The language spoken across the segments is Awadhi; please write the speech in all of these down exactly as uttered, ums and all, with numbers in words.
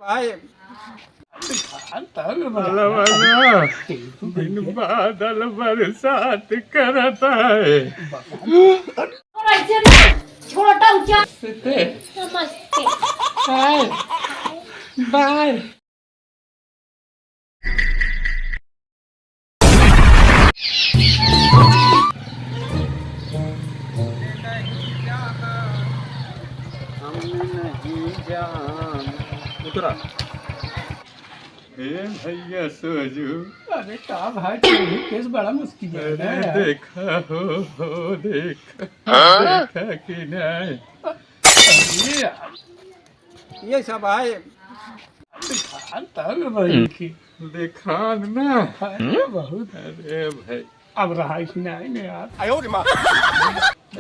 भाई। ललवा ना, बिन बादल बरसात करत है। और ऐसे ना, छोटा ऊंचा। नमस्ते। नमस्ते। हाय। बाय। हम नहीं जान। उतरा। ए भैया सोजू। अरे का भाई, तू भी केस बड़ा मुश्किल है अरे ना यार। देखा हो, हो देखा। हाँ? देखा कि नहीं? अरे यार। ये सब आए। दिखान तब भाई की। दिखान ना। अरे बहुत। अरे भाई। अब रहा इसमें आए ना यार। आयो रे माँ।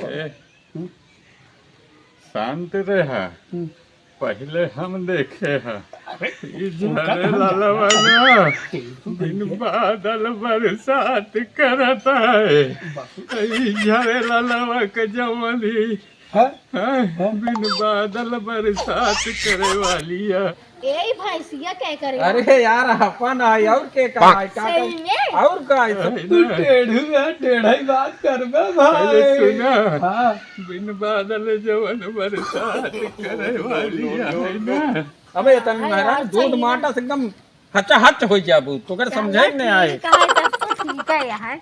ए, शांत रहा। हम्म। पहले हम देखे हैं। अरे, ई उनका झरे तो हम लालवा जानते हैं। ना, बिन बादल बरसात करता है। ई झरे लालवा के जवानी हाँ? हाँ, हाँ? बिन बादल बरसात करे वाली है। ए, ई भैंसिया क्या करे? अरे यार, अपन आई, और के का आई, का सही का? में? और का आई, सब अरे तू ना। टेढ़ू है, टेढ़ा ही बात करबे भाई। अरे सुना, हाँ। बिन बादल जवन बरसात करे वाली है ना। अबे तन अरे महाराज, यार, दूध सही में। माटा से एकदम हचा हच हो जाबू, तो कर अरे समझे नहीं आए। ठीक है, तब तो ठीक है यार।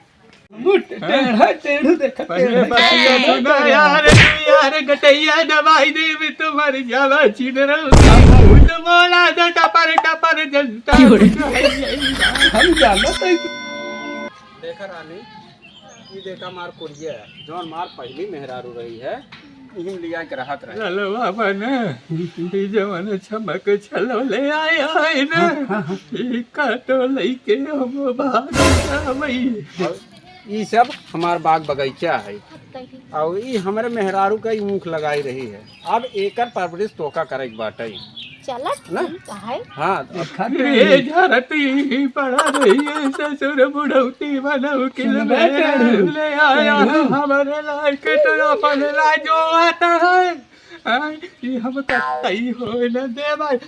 मुट, टेढ़ा, टेढ़ू देखा, पहले टेढ़ा। बतिया सुना यार, तू यार गटैया दबाई देबे तो मर जावा छिनरा। बहुत बोला था टपर टपर जनता। हम जानत है। देखा रानी, ई देखा मार कुरिया है, जौन मार पहली मेहरारू रही है, इही में लिया के रहत रहे। ललवा बने, ई जवन छमक छलो ले आया है ना, ई काटो लइके हम भाग जावई। और ई सब हमार बाग बगीचा है। और ई हमरे मेहरारू का ई ऊख लगाई रही है। अब एकर परवरिश तोका करे के बाटे। चला ना? ठीक है। हाँ, तो देखा ए तो झरती पड़ा रही है ससुर बुढ़ौती बनऊ के सुनबे ले, करू। ले आया है हमरे लायक तो अपन लाजो आता है। हाँ, कि हम कतई हो न दे भाई।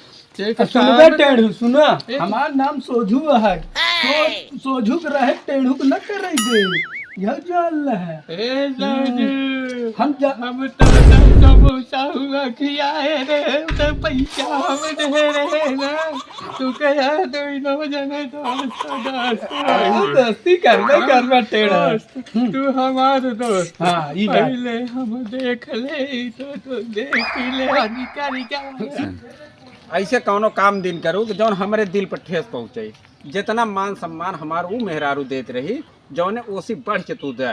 एक तो सुनबे काम टेढ़ू, सुना, एक हमार नाम सोझू है। सो-, सोझू के रहे, टेढ़ू के न करे दे। यह जान ले है। ए जाजू, हम्म। हम जा- हम तो समोसा हुआ खियाए रे, तो पैसा हम दे रहे ना। तू कह दो इनो जने तो हम सदा अरे दोस्ती करबे, हाँ, करबे टेढ़ा। दोस्त, हम्म। तू हमार दोस्त। हाँ, ई बात। पहले हम देख ले, तो, तो देख ले, निकल जा। ऐसे कौनो काम दिन करू कि जौन हमरे दिल पर ठेस पहुँचे। जितना मान सम्मान हमार ऊ मेहरारू देत रही, जौने ओसी बढ़ के तू दे।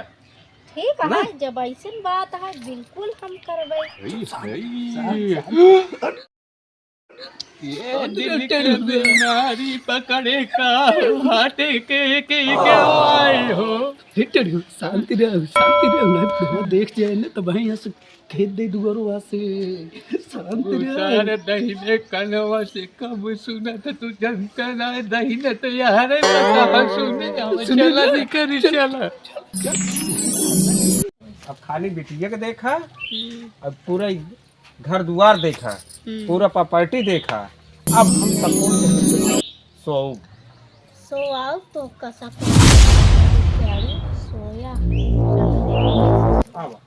ठीक ना? है, जब ऐसन बात है, बिल्कुल हम करबे। सही, सही। ये दिल के बीमारी पकड़े का हाथे के, के, के आए हो। हे टेढ़ू, शांति रहो, शांति रहो, नहीं तो देख जाए ना, तो भाई यहाँ से खेद दे दुआरो से। शांत रह। सारे दहिने कनवा से कब सुना था तू, जनता ना दहिने तो यार है, कहाँ सुने, हम सुने चला ना। नहीं करी, चल। चला। अब खाली बिटिया के देखा, हम्म। अब पूरा घर दुआर देखा, हम्म। पूरा प्रॉपर्टी देखा, अब हम सब सो आओ। सो आओ तो कसा सोया। आवा।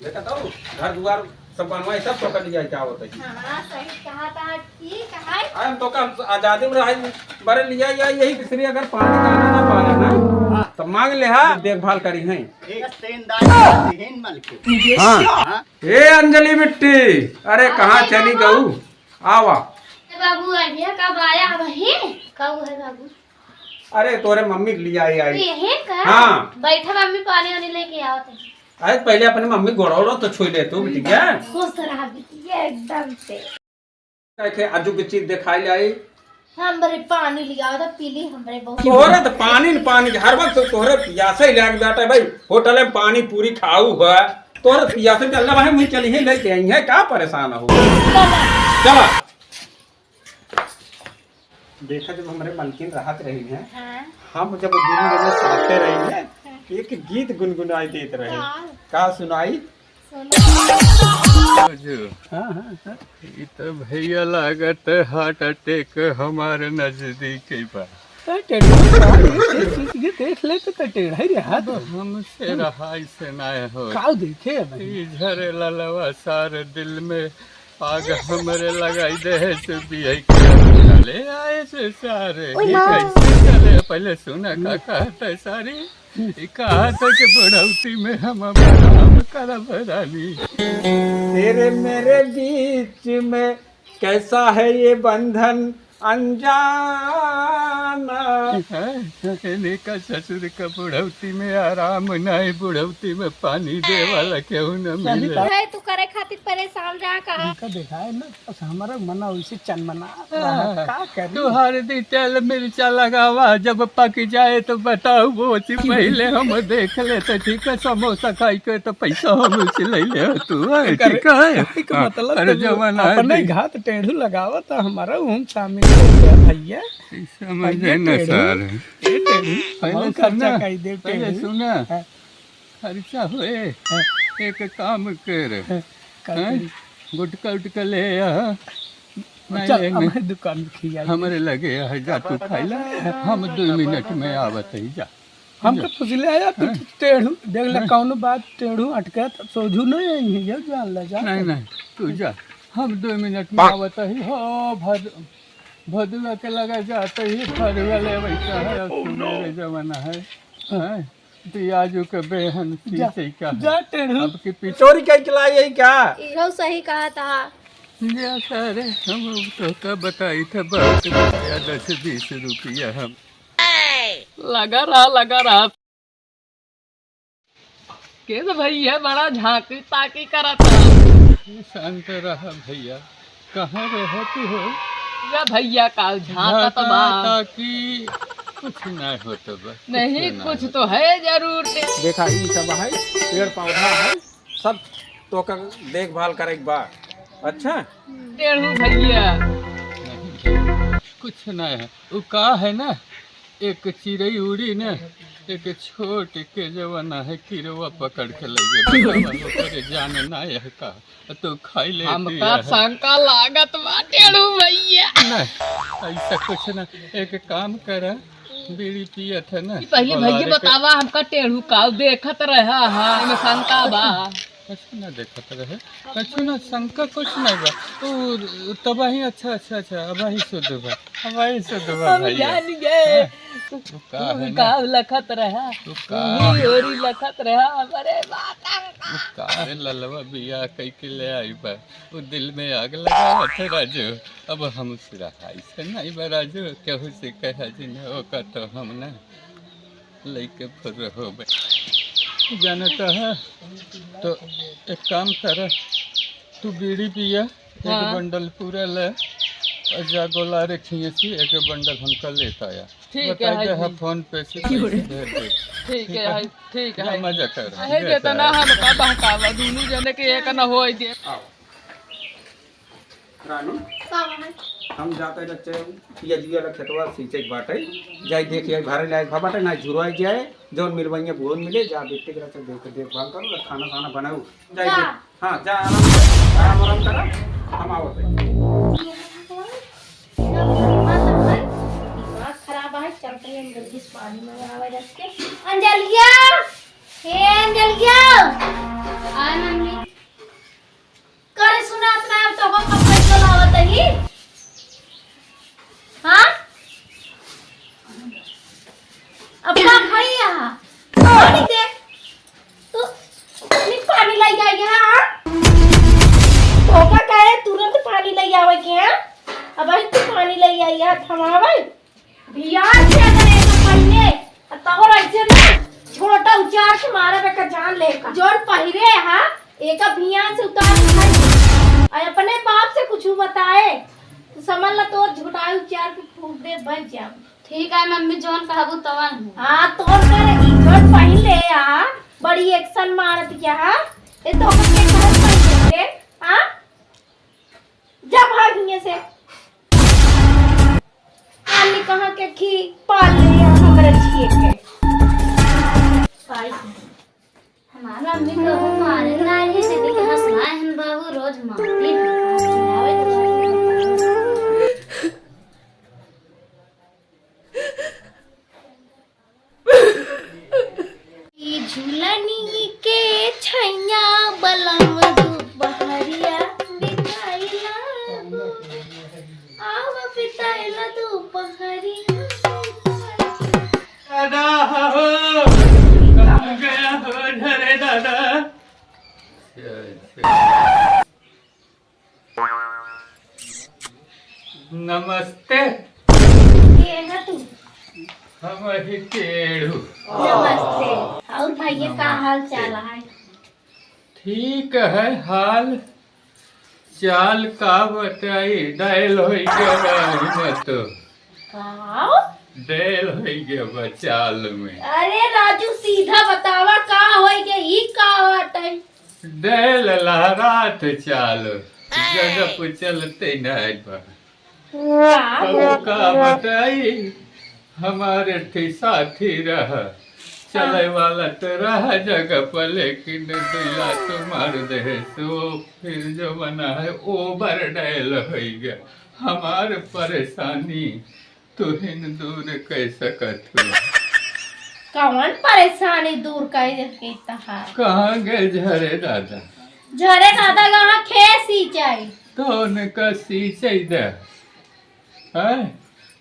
देखा तो घर दुआर सब बनवाई, सब पकड़ लिया, क्या होता है? हाँ, सही कहा था, ठीक है। अरे हम तो का आजादी में रहे, बरे लिया या यही दूसरी अगर पानी दाना ना पाया ना, हाँ। तो मांग ले हा, देखभाल करी है। एक सेंदाई का जहीन मल के। हाँ। हाँ। ए अंजलि बिट्टी, अरे अरे कहाँ चली बाबा। गऊ? आवा। ए बाबू, अभिया कब आया? अबही? कब है बाबू? अरे तोरे मम्मी के लिए आई, आई। यही का? हाँ। बैठा मम्मी, पानी वानी लेके आओ तुम। अरे पहले अपने मम्मी गोड़ो रो तो छुई ले तू, ठीक है? खुश रहा बिटिया एकदम से। कहे के आजू के चीज दिखाई ले आई। हमरे पानी लिया था, पी ली हमरे बहुत। तोहरे तो पानी न पानी, हर वक्त तोहरे पियासे ही लाग जाता है भाई। होटल में पानी पूरी खाऊ हुआ, तोहरे पियासे के अल्लाह भाई मुझे चली ही लेके आई है, का परेशान हो? चला। चला। देखा जब हमरे मलकिन रहत रही हैं, हाँ। हम जब दोनों जने साथे रही हैं, हाँ। एक गीत गुनगुनाई देत रहे। हाँ। का सुनाई? राजू, हाँ, हाँ, हाँ। ई तो भैया लागत heart attack हमारे नजदीक ही बा। ए, टेढ़ू, ये चीज ये देख ले तो टेढ़ा ही रहा अब तो। हमसे रहाई से ना हो। काउ देखे अब? ई झरे ललवा सारे दिल में आग हमरे लगाई दे है से बियाई के चले आए से सारे। ओए माँ। कैसे चले? पहले सुना का कहत है सारी। ई कहत है कि बुढ़ौती में हम अब आराम करब रानी। तेरे मेरे बीच में कैसा है ये बंधन अनजाना। हैं? इनका ससुर का बुढ़ौती में आराम नहीं, बुढ़ौती में पानी दे वाला केहू न सही मिले। बात। है तू करे खातिर परेशान रहा कहा। इनका देखा है ना, बस हमारा मना वैसे चनमना रहा, हाँ। का करी? तू हल्दी तेल मिर्चा लगावा, जब पक जाए तो बताऊ, वो ची पहले हम देख ले तो ठीक है, समोसा खाई के तो पैसा हम से ले ले तू, है, करे, ठीक है? कहे के हाँ, मतलब अरे तो जमाना है अपने देख। घात टेढ़ू लगावा तो हमारा उन शामिल हो गया भैया। ई समझ भैया है ना टेढ़ू, सारे। ए टेढ़ू, पहले बहुत खर्चा सुना, कई दे पहले टेढ़ू। सुना। हाँ। खर्चा होए, हाँ। एक काम कर, हाँ, का हैं? करी? गुटका उटका ले आ। नहीं, चल, नहीं, नहीं। हमारे दुकान में खिया दे। हमरे लगे है, जा तू खाई ला, हम दो मिनट में आवत है, जा। हमके जा। पूछ ले आया, तू हैं? टेढ़ू, देख ले, हैं? कौनो बात टेढ़ू अटके तो सोझू नहीं आई है, ये जान ले, जा। नहीं, नहीं, तू जा, हम दो मिनट में आवत ही हो, भद-, भदुआ के लगा जाते ही फरुआ ले वैसा है, अब सुने रे जमाना है, हैं? पियाजू के बेहन जा, सीसे का है। जा टेढ़ू। अब की पिचोरी कई के लाई है क्या? इहो सही कहा था। जा सारे, हम अब तो का बताई था, बहुत रुपया, दस बीस रुपया हम। लगा रहा, लगा रहा। के तो भैया बड़ा झांकी ताकी करत है। शांत रहा भैया। कहाँ रहत हो? या भैया का झांकत बा। झांका ताकि कुछ ना होत बा। नहीं, कुछ ना कुछ होत। तो है जरूर। देखा, ई सब है, पेड़ पौधा है, सब तोका देखभाल करे के बा। अच्छा? टेढ़ू भैया। नहीं भैया, कुछ ना है। उ का है ना, एक चिरई उड़ी ना, एक छोट के जवाना है, किरवा पकड़ के लइगे। बतावा, ओकरे जान ना है का? तो खाई ले हमका पिया है। शंका लागत बा टेढ़ू भैया। नहीं, ऐसा कुछ ना। एक काम करा, बीड़ी पियत है ना, ई पहले बोला भैया रे के बतावा, हमका टेढ़ू का देखत रहा है, एमे शंका बा। कुछ ना देखत रहे, कुछ ना, शंका कुछ नहीं बा। तू तबाही, अच्छा, अच्छा, अच्छा, अबाही शुद्ध बा, अबाही शुद्ध बा हम भैया। जान गए। हैं? तू का तू है ना? का लखत रहा? तू का? तू ओरी लखत रहा, अरे बात। तू का है ललवा बियाह कई के ले आई बा? वो दिल में आग लगा थे राजू। अब हम सिरा ऐसे नहीं बा राजू, केहू से कहा जी ने ओका तो हम ना लइके फुर्र हो बे। जानता है, तो एक काम कर, तू बीड़ी पिया, एक हाँ। बंडल पूरा ले, और जा गोला रे खियसी, एक बंडल हमका लेता आया। ठीक है, बता दे, हाँ, ठीक। फोन पे से पैसे भेज दे। ठीक है, ठीक है। हाँ, ठीक है। जा मजा कर, अहे, जा जितना कर। हमका बहकावा, दोनों जने के एक न होई दे। आओ। रानी, का बा? हम जाते बच्चे पियजुआ ला खेतवा सींचे के बाटे, जाई देख आई, भरे लायक भा बाटे, ना झुरवाई जाए, जौन मिलवइया बुवन मिले, जा बेटे के रखे देख, देखभाल करो, खाना खाना बनाऊ, जाई जा। देख, हाँ, जा आराम कर, आराम आराम करा, हम आवत है। दिमाग खराब है, चलते हैं हम जल्दी से पानी मंगावे रख के। अंजलिया, हे अंजलिया, आ मम्मी। करे सुनात ना, अब तो हम कब पैसा लावत ही? हाँ? अब का भैया? पानी दे। तू नहीं पानी लाई आई है, हाँ? तोका कहे तुरंत पानी लाई आवे के, हाँ? अब आई तू पानी लाई आई है, थमावे? बियाह से अगर एक पहिले, आ तोहर ऐसे ना, छोटा उचार के मारब, एकर जान ले का। जौन पहिरे हा, एका बियाह से उतार के खाई। आ अपने बाप से कुछ बताए, तो समझ ला, तोर झुटाई उचार के फूक दे, बच जा। ठीक है मम्मी, जौन कहबू तवन हो। हाँ, तोर कर ई जौन पहिले हा, बड़ी action मारत क्या हा? ए तो के कहत पहिले, हाँ? जा भाग हियां से। पानी कहाँ के खी पाल ले हमरे छिए के। हमार मम्मी कहूँ मारे ना, यही से देखे हंसना है बाबू, रोज मारती है। ई झुलनी के छैया बलम दुपहरिया बिताइला हो। आव बिताइला दुपहरिया। दादा हो, कहाँ गया हो झरे दादा? नमस्ते। के है तू? हम ही टेढ़ू। नमस्ते। और भैया, का हाल चाल है? ठीक है हाल चाल, का बताई, डायल होई गया बा, हम तो। का? डायल होई गया बा चाल में। अरे राजू, सीधा बतावा, का होई गया, ई का बात है? डैल लहरात चाल, गजब चलते नाय बा। का? अब का बताई, हमारे ठी साथी रह, चले वाला तो रह जगह पर, लेकिन दुई लात मार दे सो, फिर जो बना है ओवर डैल होई गया। हमार परेशानी तुहिन दूर कइ सकत हो। कौन परेशानी दूर कइ सके तहार? कहाँ गए झरे दादा? झरे दादा कहाँ खे सींचाई? तो उनका सींचाई दे। हैं?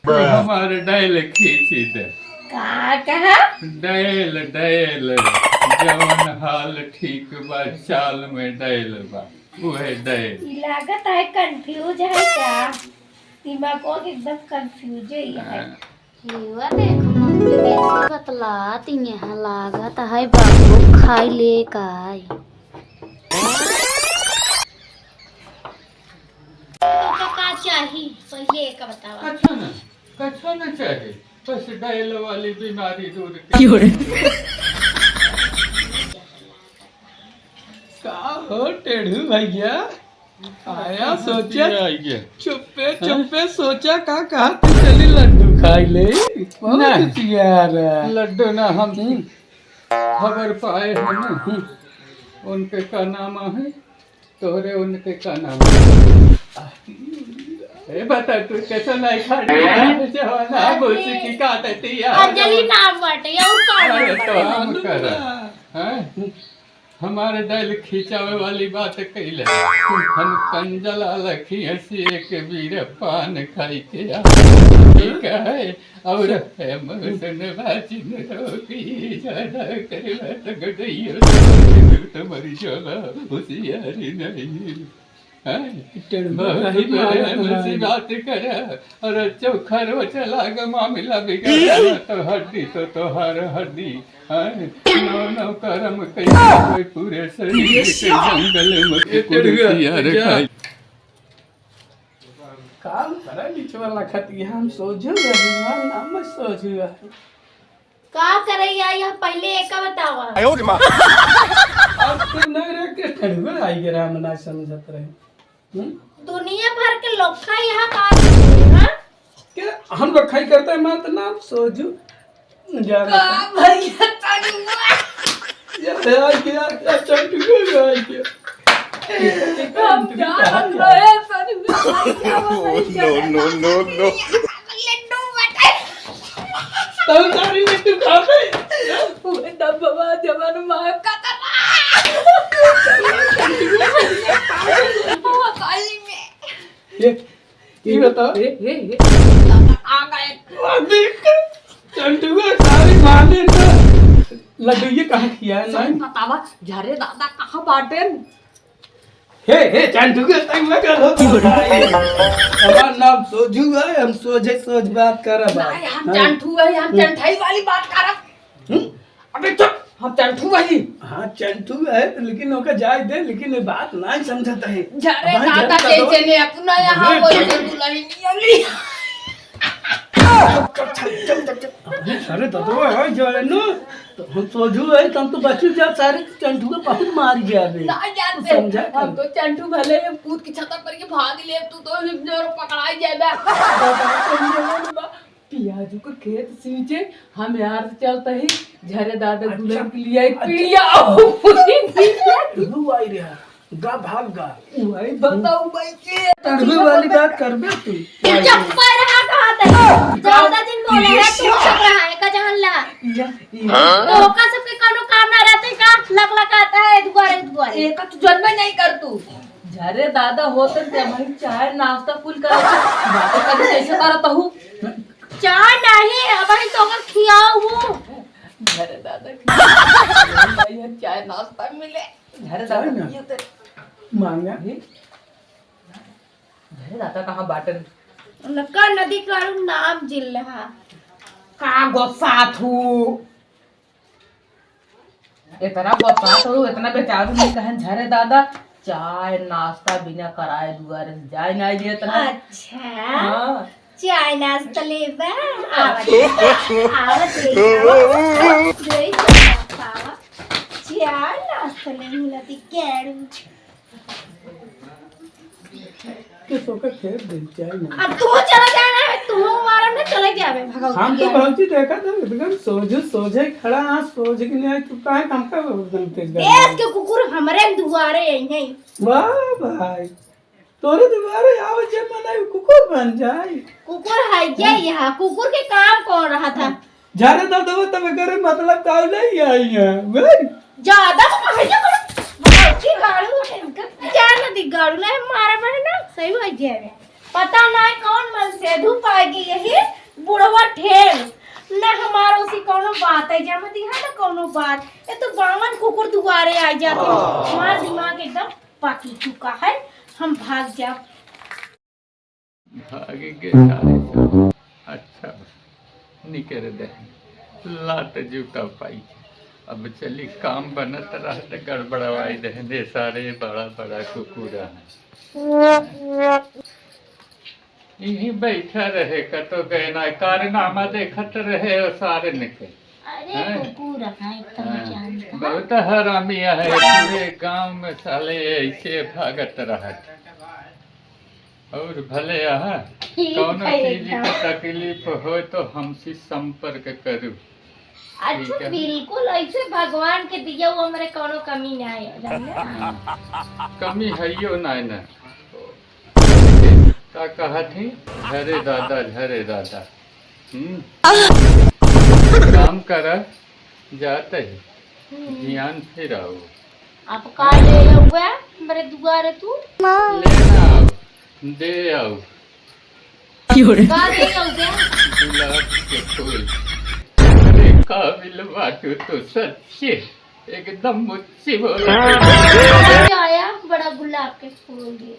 तो हमारे डायल खींची दे। का कहा? Dial, dial. जवन हाल ठीक बा, चाल में डायल बा। उहे डायल। ई लागत है कंफ्यूज है का? दिमागो के एकदम कंफ्यूज ही है। हाँ। हेवा देखो, मम्मी कैसे बतलाती यहाँ, लागत है बाबू खाई ले का आई। तोका का चाही, पहिले एका बतावा। कछो ना, कछो ना चाही, बस डायल वाली बीमारी दूर की। क्यों रे? का हो टेढ़ू भैया? आया सोचा, आइए। चुप्पे, हाँ? चुप्पे सोचा का कहा तू चली लड्डू खाई ले। बहुत नहीं। प्यारा। लड्डू ना, हम हम्म। खबर पाए हैं ना, हम्म। उनके का नाम है, तोहरे उनके का नाम है? ए, बता, तू कैसे नहीं खड़ी है? जवाना बुसी की का देती है? अंजलि नाम बाटे, और का नाम अरे, तो बाटे? हम कर, हैं? हमारे डायल खिंचावे वाली बात कइले। हम कंजला लखी हसी एक बीर पान खाई के आ। ठीक है, और हम सुन बाजिन रोगी ज्यादा करवा तो गडैया तो मरी जाला, होशियारी नहीं। हैं? टेढ़ुआ बहुत कहीं मारत प्रेम से ना। बात करे, और चोखा रोज लाग मामला बिगड़, तो हड्डी तो तोहार हड्डी। हाँ, नौ नौ करम कइले कोई पूरे शरीर के जंगल में ए, टेढ़ुआ, कुर्सिया क्या? रखाई। काम करा निचवा लखत, यहाँ हम सोझू रही, हमार नाम में सोझू है। का करैया, यह पहिले एका बतावा। आयो रे माँ। अब तू नहीं रह के टेढ़ुआ आई के राम ना समझत रहे। हम्म? दुनिया भर के लोग का यहाँ बात है, हाँ? के हम लोग खाई करता है, माँ तो नाम सोझू। जा का रहा। भैया तनुआ? ये आ गया, ये चंटू को आ गया। हम जानत रहे तनुआ। No, no, no, no। Laddu बटे। तब तारी लड्डू खा गई। वो डब्बा जवन माँ का तरह। वो काली में। ये ई बताओ। ए, ए, ए। आ गए। आ देख, चंटुआ सारी माने तो लड्डू ये कहाँ किया है सही ना? बतावा, झरे दादा कहाँ बाटेन? हे, हे, चंटुआ तंग लगा हो तो भाई। हमार नाम सोझू है, हम सोझे सोझ बात करब। नहीं, हम हाँ। चंटू है, हम हम्म। चंठाई वाली बात करब। हम्म? अबे चुप, हम चंठू वही। हाँ, चंठू है, लेकिन ओका जाए दे, लेकिन ये बात नहीं समझता है। जा रे भाई, दादा, जब जैसे तक ने अपना यहाँ अबे, वैसे चल। दुल्हनिया ली। चल, चल, चल, चल। अरे, अरे, ददवा है, जो है ना, तो हम सोझू है, तो हम तो बची जा, सारे चंठू के बहुत मार गया बे। ना जानते, समझा हम कर। तो चंठू भले ही हम कूद के छता पर के भाग ले, तू तो जरूर पकड़ाई जाएगा। पिया राजू के खेत सींचे, हम यार से चलता ही, झरे दादा अच्छा। गुलाब के लिए आई अच्छा। पिया। तू आई रे, गा भाग गा। वही बताऊ भाई के। तड़बे वाली बात करबे तू। चुप रहा, कहा थे। ज्यादा दिन बोले है, तू चुप रहा है, का जान ला। या, या। तो ओका सबके कोनो काम ना रहते का? लक लक आता है दुआरे दुआरे। एक तो जन्म नहीं कर तू। झरे दादा होते ते भाई चाय नाश्ता कुल करत, बातें कभी कैसे करत हूँ? चाय नहीं, अब हम तो अगर खियाओ हूँ। झरे दादा खियाओ। भाई, चाय नाश्ता मिले। झरे चाय दादा ना? पिए ते। मांगा? हम्म? झरे दादा कहाँ बाटन? लक्का नदी का नाम जिल रहा। का गोसात हूँ? इतना बरसात हो, इतना बेचारू नहीं कहन झरे दादा, चाय नाश्ता बिना कराए दुआरे से जाए ना दिए इतना। अच्छा। हाँ। चाय नाश्ता लेबा? आवत, आवत, आवत। चाय नाश्ता ले मिलती गैरू। के सोकर खेत दे जाए ना। अब तू चला जाए ना, तू हमारा में चले जावे, भगवती हम तो के। भौजी देखा था, एकदम सोझे, सोझे खड़ा, हाँ, सोझे के लिए तू काहे हमका एकदम तेज कर देश रहा है? के कुकुर हमरे दुआरे आई है। वाह भाई, तोरे दुआरे आवे जे मन आई, कुकुर बन जाए। कुकुर है क्या हाँ। यहाँ? कुकुर के काम कौन रहा था? हाँ। जाने तो दो तब करे मतलब का नहीं आई है, बोल। ज्यादा तो कहे ना करो। बाकी गाड़ू है इनका। जान दी गाड़ू ना हमारा बहन ना सही हो जाए। पता ना कौन मन से धूप आ गई यही बुढ़वा ठेल। ना हमारा उसी कोनो बात है, जम दी है ना कोनो बात। ये तो बावन कुकुर दुआरे आ जाते हैं। हमारा दिमाग एकदम पकी चुका है, हम भाग जाओ। भाग गए सारे सब। अच्छा, निकर दे, लात जूता पाई। अब चली, काम बनत रहा त गड़बड़वाई दे, दे सारे बड़ा बड़ा कुकुरा। यही बैठा रहे, कतो गए ना, कारनामा देखत रहे और सारे निकल। अरे हैं? कुकुर है, एकदम हाँ, जानता। बहुत हरामी है, पूरे गांव में साले ऐसे भागत रहत। और भले यहाँ ठीक कौनो है चीज एकदम। की तकलीफ हो तो हमसे संपर्क करू। अच्छा, ठीक है। बिल्कुल ऐसे भगवान के दिया हुआ हमरे कौनो कमी ना है, जानले? कमी है यो ना, ना। का कहत ही? झरे दादा, झरे दादा। हम्म। काम कर, जाते ही। हम्म। ध्यान फिर आओ। आप का ले आउबे हमरे दुआरे तू? ले ना आओ, दे आओ। का दे आउबे? गुलाब के फूल। अरे काबिल बाटू तो सच्चे, एकदम मुच्ची बोल। आया बड़ा गुलाब के फूल दे।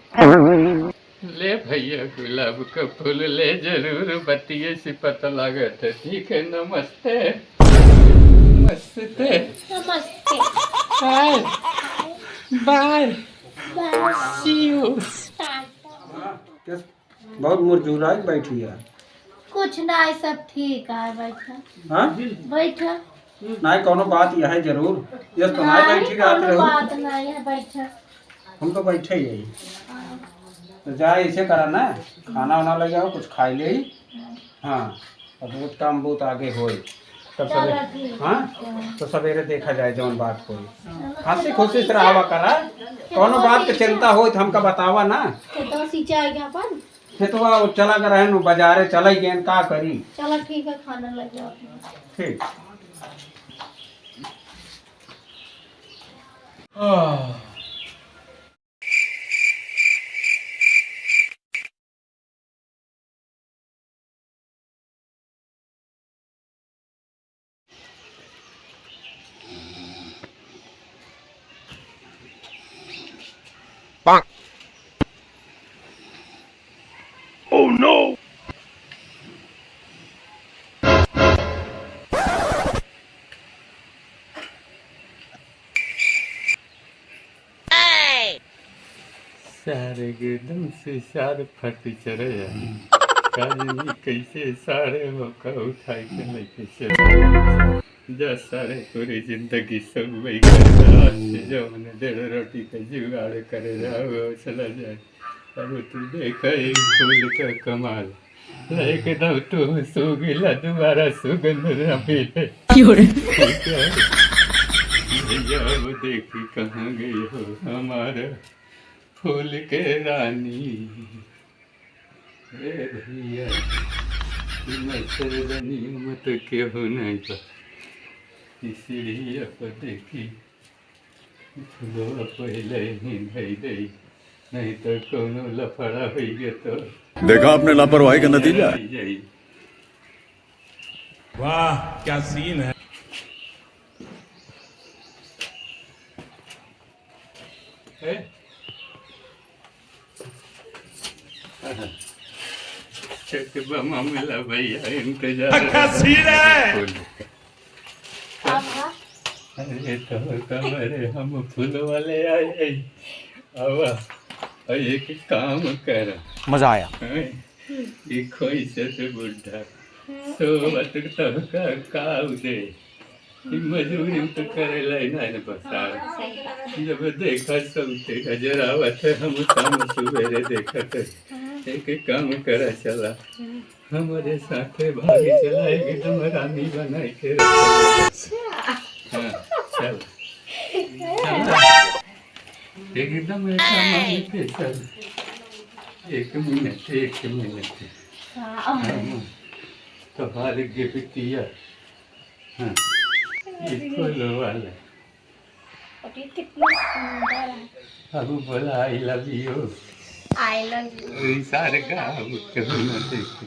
ले भैया गुलाब का फूल ले, जरूर बतिये से पता लागत है। ठीक है, नमस्ते। नमस्ते। नमस्ते। Bye. Bye. Bye. See you। Tata. बहुत मुरझुराई बैठी है। कुछ ना, सब ठीक है, बैठा। हाँ? बैठा। नहीं, कोनो बात यह है जरूर। यस तो नहीं नहीं, बैठी रहत कोनो रहू। बात नहीं है, बैठा। हम तो बैठे ही है। हाँ। तो जा, ऐसे करा ना, खाना वाना ले जाओ, कुछ खाई ले। हाँ। हाँ, अब बहुत काम बहुत आगे होई। तब चलो सवेरे, ठीक। हाँ? हाँ। तो सवेरे देखा जाए जौन बात होई। चलो, हंसी चलो, खुशी से ठीक है। रहावा करा। चलो, कोनो बात के ठीक है। चिंता होई तो हमका बतावा ना। खेतवा सिंचाई के अपन? खेतवा वो चला के रहे नु, बाजारे चले गए, का करी? चलो ठीक है, खाना लग जाओ। ठीक। आह। Oh no! सारे के एकदम से सारे फट चले जाए। का जानी कैसे सारे हो का उठाई के लेके चले। जा सारे पूरी जिंदगी सब वही करता। आज से जो मैंने डेढ़ रोटी का जुगाड़ करे रहा, वो चला जाए। अब तू देखा एक फूल का कमाल। एकदम तू सुगिला, दोबारा सुगंध ना मिले। क्यों रे? भैया, वो देखी कहाँ गई हो हमारा फूल के रानी। ए भैया, ई मच्छरदानी में तो केहू नहीं बा। ई सीढ़िया पर देखी, फुलवा पहिले ही धई दई, नहीं तो कौनो लफड़ा होई गया तो। देखा आपने लापरवाही का नतीजा है। होई जाई। वाह, क्या सीन है। हैं? चकबा मामला भैया, इंतजार। अच्छा सीन है। अरे तो कमरे हम फूल वाले आए। आवा, और एक काम कर। मजा आया। हैं? ई खोइसे से बुढ़ा। सोवत तो का, का दे। ई मजूरी तो करेला ही ना, ना पसार। हाँ, सही बात। जब देखा सबके नजर आवत है, हम काम सुबेरे देखत है। हाँ। एक काम करा चला। हाँ। हमरे साथे भाग चला, एकदम रानी बनाई के रखा। अच्छा। हाँ, चल। चल। एकदम एक रानी पे चल। एक मिनट, एक मिनट। हाँ। हाँ, तोहार गिफ्टिया। हाँ, ये फूल वाला। अरे, कितना सुंदर है। अब बोला, "I love you।" I love you। ई सारे का अब केहू ना देखे।